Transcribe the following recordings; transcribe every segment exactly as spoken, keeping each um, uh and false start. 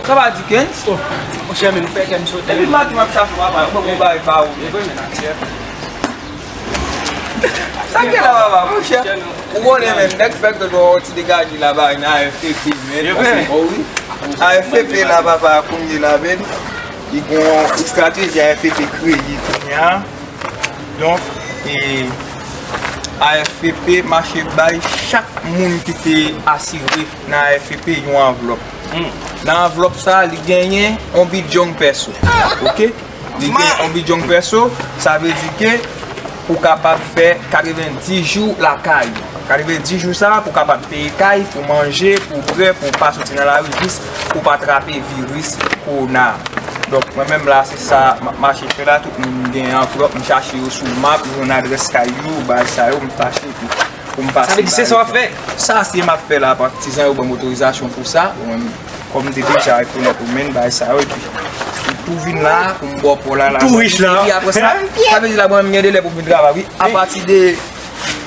Sa va, Dickens? Oh, monchè, men nou fè kè m sote. Depi maten m ap chache w, papa, ou ban m yon bagay pa ou. E vre, men, aksè. Sa gen la, papa, monchè? Ou konnen, men, nèg fèk dòdò ti degaje la, ba, nan A F P P, men. E vre. Oh, wi. A F P P la, papa, kounye la, men. Li gen yon estrateji A F P P kreye kounye a. Donk, e, A F P P mache bay chak moun ki te asire nan A F P P yon anvlòp. Hmm. Nan anvlòp sa, li genyen yon bidjong pèso. Oke? Li gen yon bidjong pèso, sa vle di ke ou kapab fè katrevendis jou lakay ou. Katrevendis jou sa, pou w kapab peye kay, pou manje, pou bwè, pou w pa soti nan lari, jis pou w pa trape viris kowona. Donk, mwen menm la, se sa m ap mache fè la. Tout moun gen anvlòp, m chache yo sou map, yo jwenn adrès kay yo, bagay sa yo, m fache pou, pou m pase ba yo. Sa vle di se sa w ap fè? Sa se m ap fè la, patizan yo ban m otorizasyon pou sa. Mwen, kòm m te deja rekonèt ou menm, bagay sa yo, epi ou tou vin la, pou m ba w pò la, la. Tou rich la. Epi apre sa, sa vle di la, mwen menm, m gen de lè pou m vin travay, wi. Apati de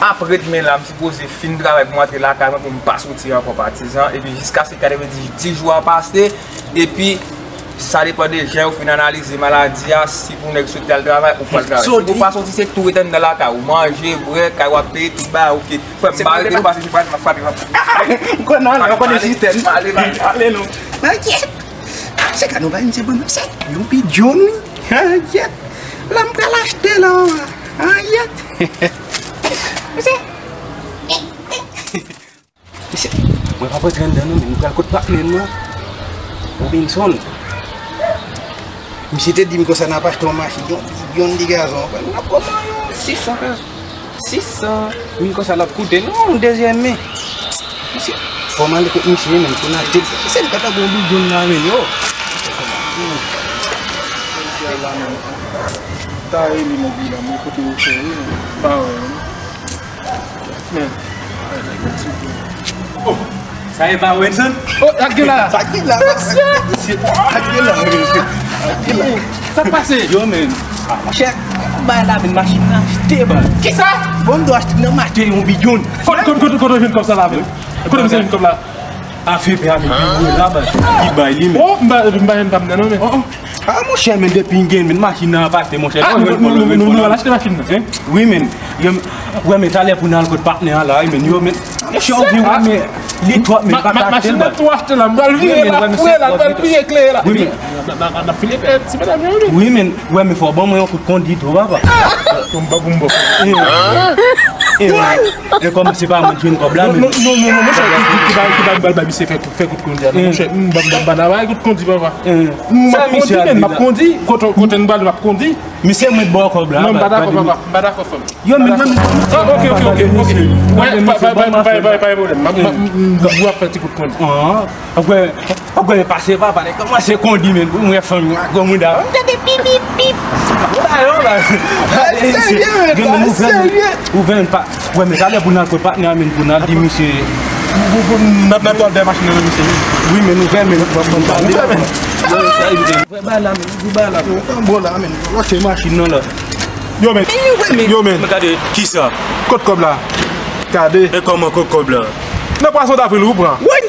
apre demen la, m sipoze fin travay pou m antre lakay mwen, pou m pa soti ankò, patizan. Epi jiskaske katrevendis jou a pase, epi sa depann de jan yo fin analize maladi a, si pou nèg soti al travay ou pa al travay. Si ou pa soti, se tou ret anndan lakay ou, manje, bwè, kay w ap peye, tout bagay, oke. Frè m, m pa rete non, paske si m pa rete, m ap frape, m ap... M konnen, m konnen sistèm. Ale, ale, ale non. Ayèt! Se ka nou bay misye ban misye yon bidjong, wi. Ayèt! La m pral achte la. Ayèt! Misye. Misye, mwen p ap rantre anndan non, men nou pral kot patnè m nan. Robinson. Misye te di m konsa n ap achte yon machin, yon bidjong de gazon. N ap kòman yon sis san pèso. Sis san mil konsa l ap koute, non, yon dezyèm men. Misye, fò m ale kot misye, men, pou n achte l. Se li pa ta gon bidjong la, men, yo. Ta rele mobila, mwen kote yo fè, wi, men. Pa wè, wi. Men. Oh! Sa e pa Wenson? Oh, sa k gen la? Sa k gen la? Sa k gen la? Sa k gen la? Sa k pase? Yo, men. Ah, monchè, bay la, men machin nan achte, man. Kisa? Bon, m dwe achte nan machin yon bidjong. Kote, kote, kote, kote w jwenn kòb sa la, men? Kote misye jwenn kòb la? Afè pè a, men, li la, man. Li bay li, men. Oh, m pa, m pa jwenn pa m nan, non, men. Oh, oh. Ah, monchè, men, depi m gen, men, machin nan ap achte, monchè. Ah, nou, nou, nou, nou, nou al achte machin nan? Hein? Wi, men. Yo, wè, men, talè pou n al kot patnè a la, wi, men, yo, men. Monchè, ou di, wè, men, li twòp, men, pa ta achte l, baz. Machin nan tou achte la, m pral vire la, foure la, m pral piye kle la. Wi, men. N ap file pè ti medam yo, wi. Wi, men, wè, men, fò ban mwen yon kout kondi tou, papa. Pou m ba, pou m ba. E, e, e, e kòm se pa mwen ki jwenn kòb la, men. Non, non, non, non, monchè, ki, ki, ki ba, ki ba, ba, ba, misye fè kout, fè kout kondi a, non, monchè, m ba, m ba, m ba, nan bay kout kondi, papa. M ap kondi, men, m ap kondi. Kote, kote n pral, m ap kondi. Misye mwen ba w kòb la. Non, m pa dakò, papa. M pa dakò, frè m. Yo, men, men, men. Ah, ok, ok, ok, ok. Wè, pa, pa, pa, pa, pa, pa gen pwoblèm. M ap, m ap, m, m, m ap fè ti kout kondi. Ah, ok, ok, pase, papa, lè kòmanse kondi, men, pou mwen fanm yo, gwo mouda. M tande pip, pip, pip. Ou ba yo, ba. Serye, men, serye. Ou ven pa. Wè, men, talè pou n al kot patnè a, men, pou n al di misye. Pou, pou, pou, n ap, n ap al dèyè machin nan, misye. Wi, men, nou fè, men, nou fè, nou fè. Wè, ba la, men, di ba la, men. Bon, la, men, lòche machin nan, la. Yo, men. Yo, men. Men gade, kisa? Kot kòb la? Gade. E kòman kot kòb la? Nan pwason davril ou pran. Wi,